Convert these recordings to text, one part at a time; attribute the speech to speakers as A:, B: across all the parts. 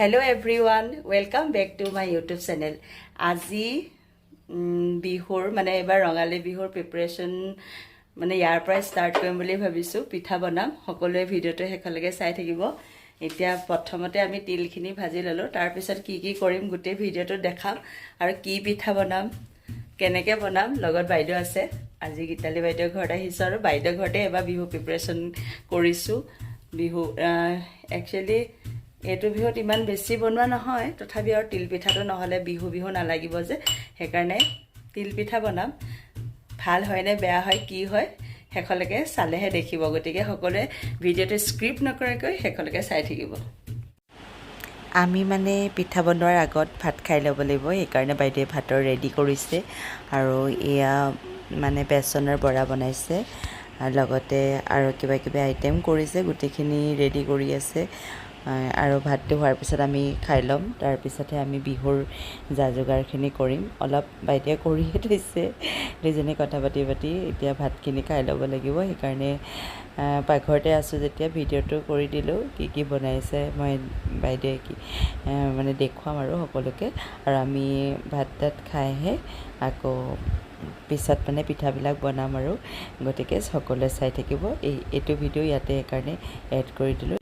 A: Hello everyone, welcome back to my YouTube channel. আজি বিহুৰ, মানে এইবাৰ ৰঙালী বিহুৰ প্ৰিপেৰেশ্যন মানে ইয়াৰ পৰাই ষ্টাৰ্ট কৰিম বুলি ভাবিছোঁ। পিঠা বনাম। সকলোৱে ভিডিঅ'টো শেষলৈকে চাই থাকিব। এতিয়া প্ৰথমতে আমি তিলখিনি ভাজি ল'লোঁ। তাৰপিছত কি কি কৰিম গোটেই ভিডিঅ'টো দেখাম আৰু কি পিঠা বনাম, কেনেকৈ বনাম। লগত বাইদেউ আছে। আজি গীতালী বাইদেউৰ ঘৰত আহিছোঁ আৰু বাইদেউৰ ঘৰতে এবাৰ বিহু প্ৰিপেৰেশ্যন কৰিছোঁ। বিহু একচুৱেলি এইটো বিহুত ইমান বেছি বনোৱা নহয়, তথাপি আৰু তিল পিঠাটো নহ'লে বিহু বিহু নালাগিব যে, সেইকাৰণে তিল পিঠা বনাম। ভাল হয় নে বেয়া হয়, কি হয়, শেষলৈকে চালেহে দেখিব। গতিকে সকলোৱে ভিডিঅ'টো স্কিপ নকৰাকৈ শেষলৈকে চাই থাকিব। আমি মানে পিঠা বনোৱাৰ আগত ভাত খাই ল'ব লাগিব, সেইকাৰণে বাইদেৱে ভাতৰ ৰেডি কৰিছে। আৰু এয়া মানে বেচনৰ বৰা বনাইছে আৰু লগতে আৰু কিবা কিবি আইটেম কৰিছে। গোটেইখিনি ৰেডি কৰি আছে আৰু ভাতটো হোৱাৰ পিছত আমি খাই ল'ম। তাৰপিছতহে আমি বিহুৰ যা যোগাৰখিনি কৰিম। অলপ বাইদেৱে কৰিয়ে থৈছে, দুইজনে কথা পাতি পাতি। এতিয়া ভাতখিনি খাই ল'ব লাগিব, সেইকাৰণে পাকঘৰতে আছোঁ যেতিয়া ভিডিঅ'টো কৰি দিলোঁ। কি কি বনাইছে মই বাইদেৱে কি মানে দেখুৱাম আৰু সকলোকে। আৰু আমি ভাত তাত খাইহে আকৌ পিছত মানে পিঠাবিলাক বনাম আৰু। গতিকে সকলোৱে চাই থাকিব। এইটো ভিডিঅ' ইয়াতে সেইকাৰণে এড কৰি দিলোঁ।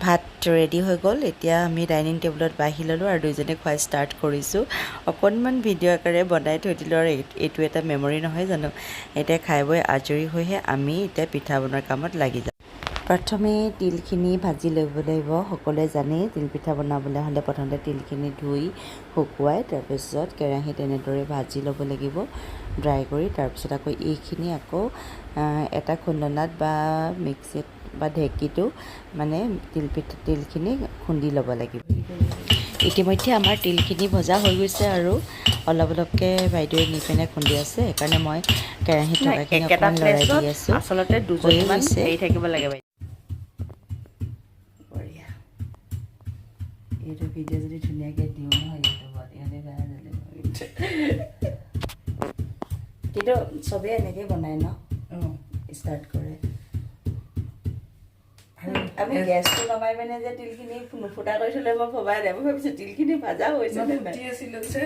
A: ভাত ৰেডি হৈ গ'ল। এতিয়া আমি ডাইনিং টেবুলত বাঢ়ি ল'লোঁ আৰু দুইজনে খোৱা ষ্টাৰ্ট কৰিছোঁ। অকণমান ভিডিঅ' আকাৰে বনাই থৈ দিলোঁ আৰু এইটো এটা মেমৰি নহয় জানো? এতিয়া খাই বৈ আজৰি হৈহে আমি এতিয়া পিঠা বনোৱাৰ কামত লাগি যাম। প্ৰথমে তিলখিনি ভাজি ল'ব লাগিব। সকলোৱে জানেই, তিলপিঠা বনাবলৈ হ'লে প্ৰথমতে তিলখিনি ধুই শুকুৱাই তাৰপিছত কেৰাহীত এনেদৰে ভাজি ল'ব লাগিব ড্ৰাই কৰি। তাৰপিছত আকৌ এইখিনি আকৌ এটা খুন্দনাত বা মিক্সিত বা ঢেঁকীতো মানে তিলপিঠা তিলখিনি খুন্দি ল'ব লাগিব। ইতিমধ্যে আমাৰ তিলখিনি ভজা হৈ গৈছে আৰু অলপ অলপকৈ বাইদেৱে নি পিনে খুন্দি আছে। সেইকাৰণে মই কেৰাহীত থকাখিনি
B: একেটা
A: অকণমান লৰাই দি
B: প্লেচত
A: আছোঁ।
B: আচলতে
A: হৈয়ে
B: দুজনীমান
A: গৈছে।
B: হেৰি থাকিব লাগে বাইদেউ।
A: বঢ়িয়া। এইটো ভিডিঅ' যদি ধুনীয়াকৈ দিওঁ নহয় ইউটিউবত, ইহঁতে বেয়া জ্বলিব কিন্তু। কিন্তু চবেই এনেকৈ বনায় ন, ষ্টাৰ্ট কৰে। আমি গেছটো নমাই পিনে যে তিলখিনি নুফুটা কৰি থ'লে, মই ভবাই নাই। মই ভাবিছোঁ তিলখিনি ভাজা হৈছে নে নাই।
C: ফুটি আছিলে যে,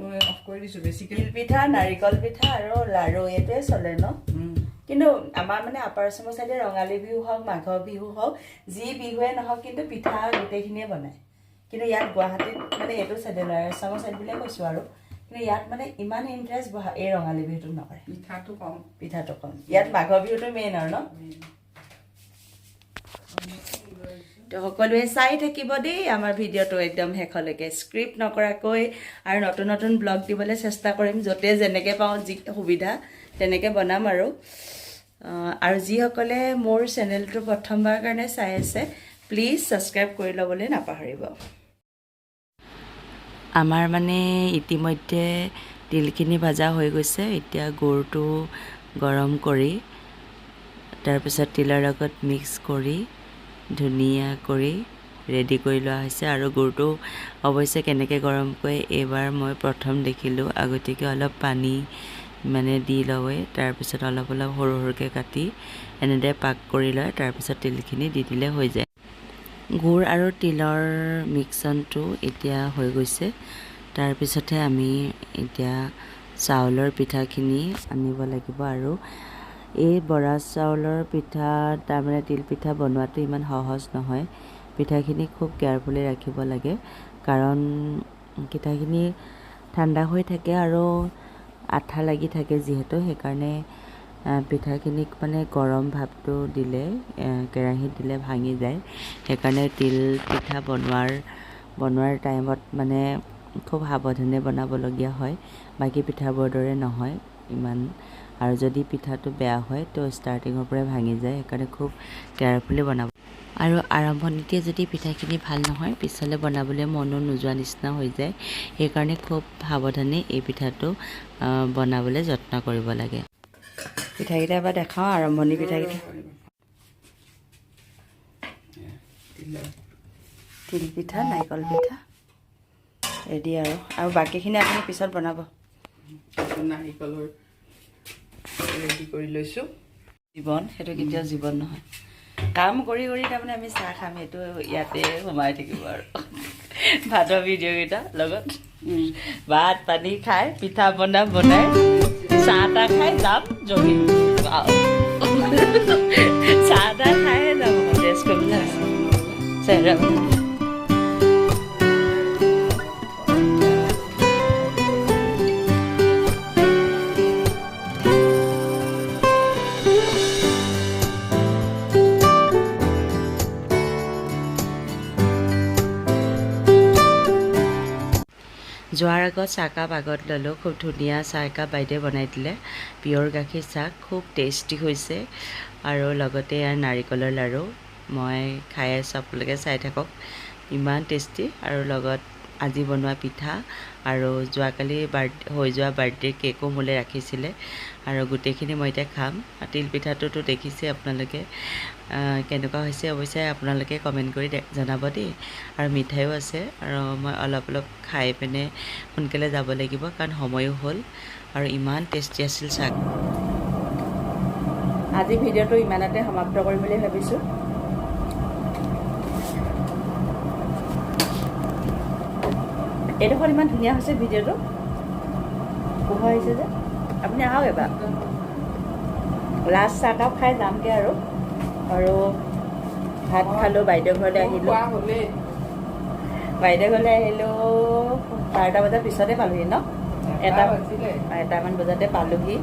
C: মই অফ কৰি দিছো বেছিকে।
A: তিল পিঠা, নাৰিকল পিঠা আৰু লাড়ু, এইটোৱে চলে ন? কিন্তু আমাৰ মানে আপাৰ আছামৰ চাইডে ৰঙালী বিহু হওক, মাঘৰ বিহু হওক, যি বিহুৱে নহওক, কিন্তু পিঠা গোটেইখিনিয়ে বনায়। কিন্তু ইয়াত গুৱাহাটীত, মানে এইটো চাইডে, লয়াৰ আছামৰ চাইড বুলিয়ে কৈছোঁ আৰু, কিন্তু ইয়াত মানে ইমান ইণ্টাৰেষ্ট বহা এই ৰঙালী বিহুটোত নকৰে।
C: পিঠাটো কম।
A: পিঠাটো কম। ইয়াত মাঘৰ বিহুটো মেইন আৰু ন। তো সকলোৱে চাই থাকিব দেই আমাৰ ভিডিঅ'টো একদম শেষলৈকে স্কিপ নকৰাকৈ। আৰু নতুন নতুন ব্লগ দিবলৈ চেষ্টা কৰিম। য'তে যেনেকৈ পাওঁ, যি সুবিধা তেনেকৈ বনাম আৰু। আৰু যিসকলে মোৰ চেনেলটো প্ৰথমবাৰৰ কাৰণে চাই আছে, প্লিজ ছাবস্ক্ৰাইব কৰি ল'বলৈ নাপাহৰিব। আমাৰ মানে ইতিমধ্যে তিলখিনি ভাজা হৈ গৈছে। এতিয়া গুৰটো গৰম কৰি তাৰপিছত তিলৰ লগত মিক্স কৰি ধুনীয়া কৰি ৰেডি কৰি লোৱা হৈছে। আৰু গুৰটো অৱশ্যে কেনেকৈ গৰম কৰে, এইবাৰ মই প্ৰথম দেখিলোঁ। আগতীয়াকৈ অলপ পানী মানে দি লয়, তাৰপিছত অলপ অলপ সৰু সৰুকৈ কাটি এনেদৰে পাক কৰি লয়, তাৰপিছত তিলখিনি দি দিলে হৈ যায়। গুৰ আৰু তিলৰ মিক্সনটো এতিয়া হৈ গৈছে। তাৰপিছতহে আমি এতিয়া চাউলৰ পিঠাখিনি আনিব লাগিব। আৰু এই বৰা চাউলৰ পিঠা, তাৰমানে তিল পিঠা বনোৱাটো ইমান সহজ নহয়। পিঠাখিনি খুব কেয়াৰফুলি ৰাখিব লাগে, কাৰণ পিঠাখিনি ঠাণ্ডা হৈ থাকে আৰু আঠা লাগি থাকে যিহেতু, সেইকাৰণে পিঠাখিনিক মানে গৰম ভাপটো দিলে, কেৰাহীত দিলে ভাঙি যায়। সেইকাৰণে তিল পিঠা বনোৱাৰ টাইমত মানে খুব সাৱধানে বনাবলগীয়া হয়। বাকী পিঠাবোৰৰ দৰে নহয় ইমান। আৰু যদি পিঠাটো বেয়া হয় তো ষ্টাৰ্টিঙৰ পৰাই ভাঙি যায়। সেইকাৰণে খুব কেয়াৰফুলি বনাব। আৰু আৰম্ভণিতে যদি পিঠাখিনি ভাল নহয়, পিছলৈ বনাবলৈ মনো নোযোৱা নিচিনা হৈ যায়। সেইকাৰণে খুব সাৱধানে এই পিঠাটো বনাবলৈ যত্ন কৰিব লাগে। পিঠাকেইটা এবাৰ দেখাওঁ, আৰম্ভণি পিঠাকেইটা।
C: তিলৰ
A: তিল পিঠা, নাৰিকল পিঠা ৰেডি। আৰু বাকীখিনি আপুনি পিছত বনাব।
C: নাৰিকলৰ ৰেডি কৰি লৈছোঁ।
A: জীৱন, সেইটো কেতিয়াও জীৱন নহয়। কাম কৰি কৰি তাৰমানে আমি চাহ খাম, সেইটো ইয়াতে সোমাই থাকিব। আৰু ভাতৰ ভিডিঅ'কেইটা লগত ভাত পানী খাই, পিঠা পনা বনাই, চাহ তাহ খাই যাম জগিং। চাহ তাহ খাইহে যাম, টেষ্ট কৰিবলৈ আছে চেহেৰা। যোৱাৰ আগত চাহকাপ আগত ল'লোঁ। খুব ধুনীয়া চাহ একাপ বাইদেৱে বনাই দিলে, পিয়'ৰ গাখীৰ চাহ, খুব টেষ্টি হৈছে। আৰু লগতে ইয়াৰ নাৰিকলৰ লাড়ু মই খাই আছোঁ, আপোনালোকে চাই থাকক, ইমান টেষ্টি। আৰু লগত আজি বনোৱা পিঠা আৰু যোৱাকালি হৈ যোৱা বাৰ্থডে কেকো মোলৈ ৰাখিছিলে, আৰু গোটেইখিনি মই এতিয়া খাম। তিল পিঠাটোতো দেখিছে আপোনালোকে কেনেকুৱা হৈছে, অৱশ্যে আপোনালোকে কমেণ্ট কৰি জনাব দেই। আৰু মিঠাইও আছে, আৰু মই অলপ অলপ খাই পিনে সোনকালে যাব লাগিব, কাৰণ সময়ো হ'ল। আৰু ইমান টেষ্টি আছিল চাহ। আজি ভিডিঅ'টো ইমানতে সমাপ্ত কৰিম বুলি ভাবিছোঁ। এইডোখৰত ইমান ধুনীয়া হৈছে ভিডিঅ'টো, পোহৰ আহিছে যে। আপুনি আহক এবাৰ, লাষ্ট চাহকাপ খাই যামগৈ। আৰু ভাত খালোঁ, বাইদেউ ঘৰলৈ আহিলোঁ। বাইদেউ ঘৰলৈ আহিলোঁ 12টা বজাৰ পিছতে পালোহি ন, 1টামান বজাতে পালোহি।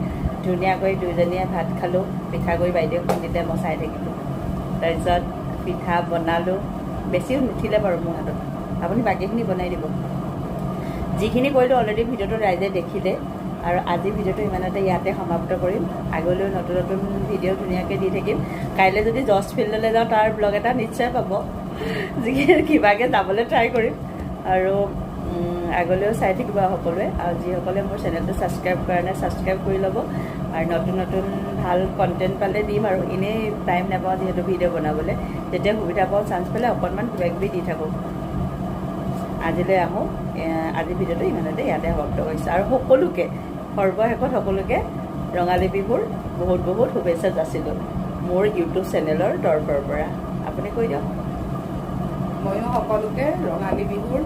A: ধুনীয়াকৈ দুয়োজনীয়ে ভাত খালোঁ, পিঠাগুড়ি বাইদেউ খুন্দিলে, মই চাই থাকিলোঁ। তাৰপিছত পিঠা বনালোঁ, বেছিও নুঠিলে বাৰু মোৰ হাতত, আপুনি বাকীখিনি বনাই দিব। যিখিনি কৰিলোঁ অলৰেডি ভিডিঅ'টো ৰাইজে দেখিলে। আৰু আজি ভিডিঅ'টো ইমানতে ইয়াতে সমাপ্ত কৰিম। আগলৈও নতুন নতুন ভিডিঅ' ধুনীয়াকৈ দি থাকিম। কাইলৈ যদি জজ ফিল্ডলৈ যাওঁ, তাৰ ব্লগ এটা নিশ্চয় পাব, যিখিনি কিবাকৈ যাবলৈ ট্ৰাই কৰিম। আৰু আগলৈও চাই থাকিব সকলোৱে। আৰু যিসকলে মোৰ চেনেলটো ছাবস্ক্ৰাইব কৰা নাই, ছাবস্ক্ৰাইব কৰি ল'ব। আৰু নতুন নতুন ভাল কণ্টেণ্ট পালে দিম। আৰু এনেই টাইম নাপাওঁ যিহেতু ভিডিঅ' বনাবলৈ, যেতিয়া সুবিধা পাওঁ, চান্স পালে অকণমান কিবা কিবি দি থাকোঁ। আজিলৈ আহোঁ, আজি ভিডিঅ'টো ইমানতে ইয়াতে সমাপ্ত কৰিছোঁ। আৰু সকলোকে সৰ্বশেষত সকলোকে ৰঙালী বিহুৰ বহুত বহুত শুভেচ্ছা যাচিলোঁ মোৰ ইউটিউব চেনেলৰ তৰফৰ পৰা। আপুনি কৈ দিয়ক।
C: ময়ো সকলোকে ৰঙালী বিহুৰ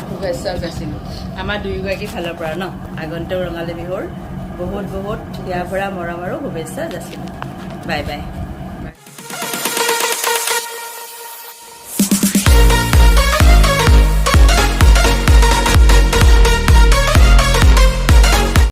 C: শুভেচ্ছা যাচিলোঁ।
A: আমাৰ দুয়োগৰাকীৰ ফালৰ পৰা ন, আগন্তুক ৰঙালী বিহুৰ বহুত বহুত হিয়া ভৰা মৰম আৰু শুভেচ্ছা যাচিলোঁ। Bye bye.